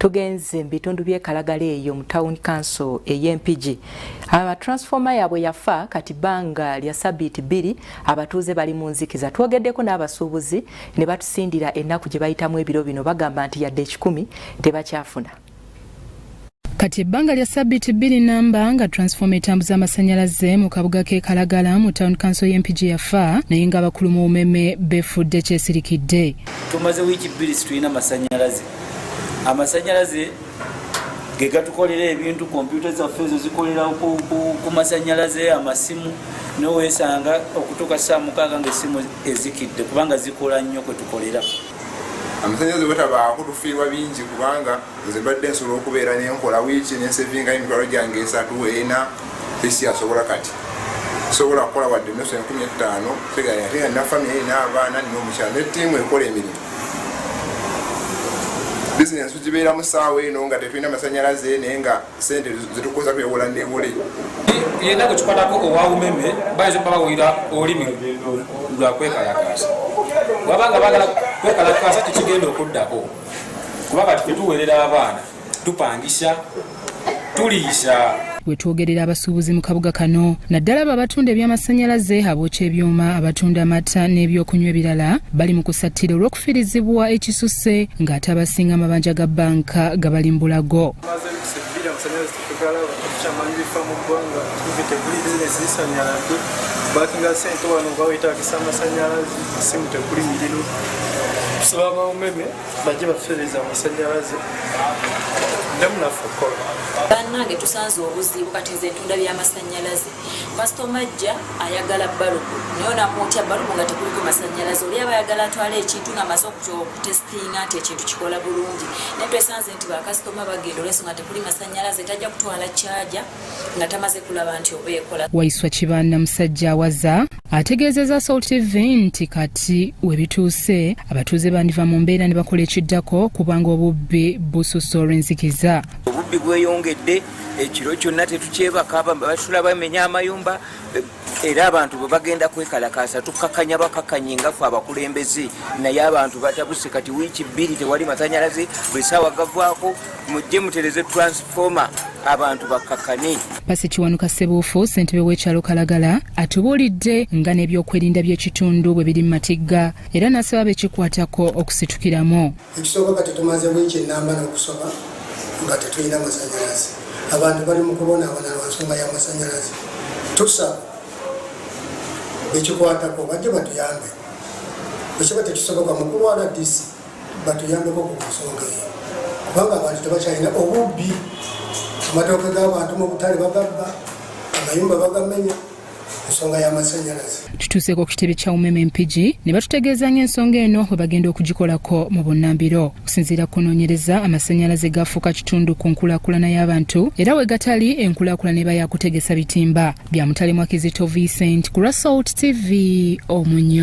Tugenze mu bitundu by'e Kalagala eyo mu town council ey'Empigi. Abatransformer yaabwe yafa, kati bbanga lya sabiiti 2 abatuuze bali mu nzikiza. Twogeddeko n'abasuubuzi ne batusindira ennaku gye bayitamu ebiro bino. Bagamba nti yadde 100 tebakyafuna. Kati ebbanga lya sabbiiti 2 namba nga transformer etambuza amasannyalaze mu kabuga k'e Kalagala mu town council y'Empigi yafa, naye ng'abakulu mu Umeme befudde kyesirikidde. Tumaze wiiki 2 situlina masanyalaze. Amasanyalaze ge gatukolera ebintu. Kompyuta zaffe ezo zikolera ku masanyalaze, amasimu nowesanga okutuuka saa 6 nga essimu ezikidde, kubanga zikola nnyo kwe tukolera. Amasanyalaze bwetabaako tufiirwa bingi, kubanga nze mbadde nsobola okubeera nenkola wiiki nensevingayo emitwalo gyange 3, 4. Tekyasobola kati, sobola kukola wadde nusu 50,000. Ate nga nina family, nina abaana, nina omukyala ne ttiimu ekola emirimu. Bizinesi tugibeera mu ssaawa eno nga tetulina masanyalaze, naye nga sente zetukoza twewola newole. Yenna gwe kikwatako owa Umeme bayinza okuba bawulira olulimi lwa kwekalakaasa. Bwabanga bagala kwekalakaasa, tekigenda okuddako, kuba kati tetuweerera abaana, tupangisa, tuliisa. Wetwogerera, abasuubuzi mu kabuga kano, naddala abo abatunda ebyamasannyalaze, abookya ebyuma, abatunda amata n'ebyokunywa ebirala, bali mu kusattira olw'okufiirizibwa ekisusse, ng'ate abasinga amabanja ga banka gabali mbulago. Maze wiiki 2 amasanyalaze tetugalaba. Tekukyamanyi bifa mu ggwanga, TV tekuli, bizinesi zisanyaladde, bakinga sente wano nga wetagisa amasanyalaze, simu tekuli, miriro. Tusaba aba Umeme bajje batutereza amasanyalaze ddemu naffe okukola. Bannange, tusanze obuzibu. Kati nze ntunda byamasannyalaze. Kasitoma ajja ayagala balubu, naye onamwotya balubu nga tekuliko masanyalaze? Oli aba ayagala atwale ekintu nga amaze okutestinga nti ekintu kikola bulungi, naye twesanze nti bakasitoma bagenda olwensonga tekuli masanyalaze, tajja kutwala kyaja nga tamaze kulaba nti oba ekola. Waiswa Kibanda musajja awaza ategeezezza Salt TV nti kati we bituuse abatuuze bandiva mu mbeera ne bakola ekiddako, kubanga obubbi bususse olw'enzikiza. Obubbi bweyongedde, ekiro kyonna tetukyebaka, basula bamenya amayumba, era abantu bwe bagenda kwekalakaasa tukakanya bakakanye nga ffe abakulembeze, naye abantu batabuse. Kati wiiki 2 tewali masanyalaze, buli saawa gavaako. Mujje mutereze transformer, abantu bakakane. Pasi Kiwanuka Sebuufu, ssentebe w'ekyalo Kalagala, atubuulidde nga n'ebyokwerinda by'ekitundu bwe biri mu matigga, era n'asaba bekikwatako okusitukiramu. Ekisooka, kati tumaze wiiki ennamba n'okusoba nga tetulina masanyalaze. Abantu bali mu kubonaabona lwa nsonga y'amasanyalaze. Tusaba bekikwatako bajje batuyambe. Bwekiba tekisoboka, mukulu wa RDC batuyambeko ku nsonga eyo, kubanga abantu tebakyalina. Obubbi, amatooke g'abantu mu butale bagabba, amayumba bagamenya, ensonga y'amasanyalaze. Tutuuseeko ku kitebe kya Umeme Mpigi ne batutegeeza ng'ensonga eno bwe bagenda okugikolako mu bunnambiro. Okusinziira ku kunoonyereza, amasannyalaze gafuuka kitundu ku nkulaakulana y'abantu, era we gatali enkulaakulana eba yakutegesa bitimba. Bya Mutalemwa Kizito Vincent ku lwa Salt TV, Omunyo.